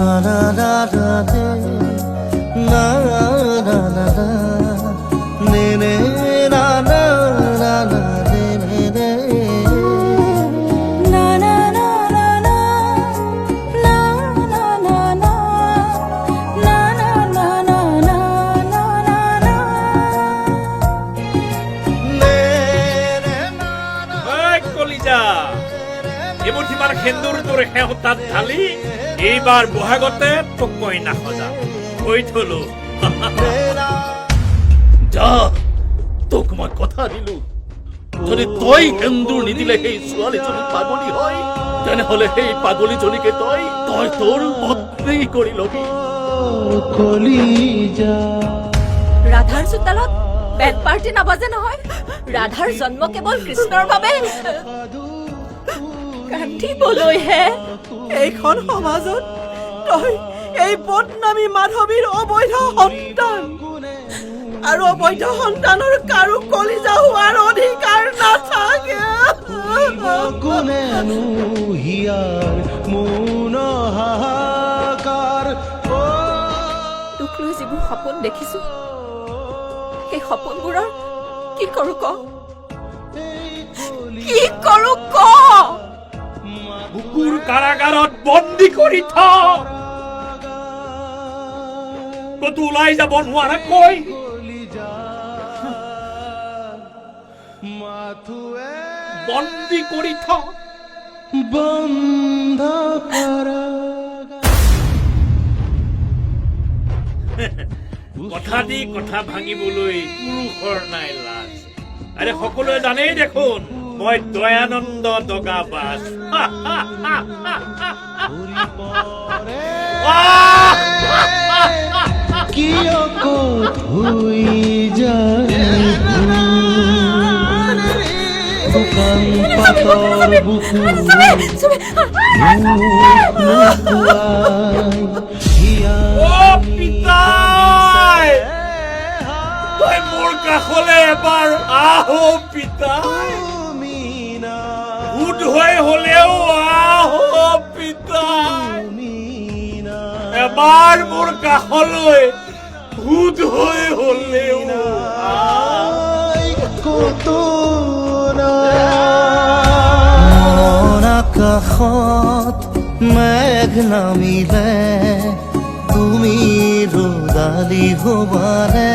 না না না না নে না না না না নে নে না না না না নে নে নে। না না না না না না না না না না না না না না না না না। নে নে না না। ঐ কলিজা, এমুঠিমান সেন্দুৰ তোৰ সেওতাত ঢালি এইবাৰ বহাগতে তোক কইনা সজাম। থৈ থলো। যা, তোক মই কথা দিলো, যদি তই সেন্দুৰ নিদিলে সেই ছোৱালীজনী পাগলী হয়, তেনেহলে সেই পাগলীজনীকে তই তোৰ পত্নী কৰি লবি। কলিজা। ৰাধাৰ চোতালত বেণ্ড পাৰ্টি নাবাজে নহয়। ৰাধাৰ জন্ম কেৱল কৃষ্ণৰ বাবে কান্দিবলৈহে। এইখন সমাজত তই এই বদনামী মাধৱীৰ অবৈধ সন্তান আৰু অবৈধ সন্তানৰ কাৰো কলিজা হোৱাৰ অধিকাৰ নাথাকে। কোনেনো হিয়াৰ মৌন হাহাকাৰ? তোক লৈ যিবোৰ সপোন দেখিছো, সেই সপোনবোৰৰ কি কৰো ক? কি কৰো ক? বুকুৰ কাৰাগাৰত বন্দী কৰি থ, ক'তো ওলাই যাব নোৱাৰাকৈ। বন্দী কৰি থ। বন্ধ কাৰাগাৰ। কথা দি কথা ভাঙিবলৈ পুৰুষৰ নাই লাজ। আৰে, সকলোৱে জানেই দেখোন মই দয়ানন্দ দগাবাজ। কিয় ক'ত হৈ যায় শুকান পাতৰ বুকুত হিয়া? অ পিতাই, তই মোৰ কাষলৈ এবাৰ আহ অ পিতাই। ভূত হৈ হলেও আহ অ পিতাই। এবাৰ মোৰ কাষলৈ ভূত হৈ হলেও আহ। ক'তো মন আকাশত মেঘ নামিলে তুমি ৰ'দালি হবানে?